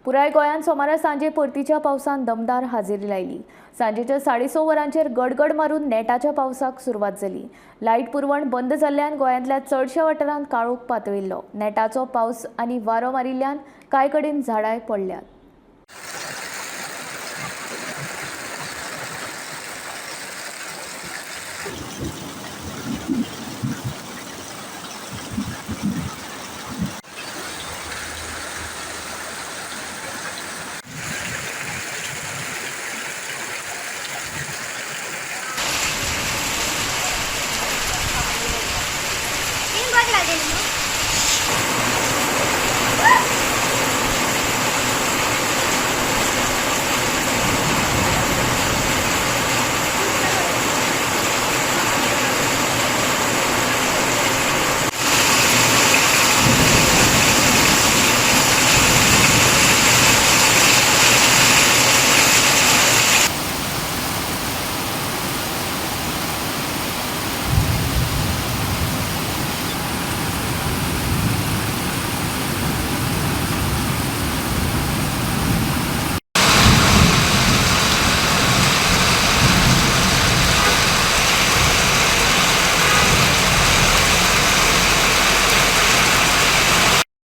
पुराय गोंयांत सोमारा सांजे परतीच्या पावसान दमदार हाजेरी लायली. सांजेच्या 6:30 वरांचेर गडगड मारून नेटाच्या पावसाक सुरवात जाली. लायट पुरवण बंद जाल्ल्यान गोंयांतल्या चडश्या वाठारांत काळोख पातळिल्लो. नेटाचो पावस आनी वारो मारिल्ल्यान कांय कडेन झाडांय पडल्यात.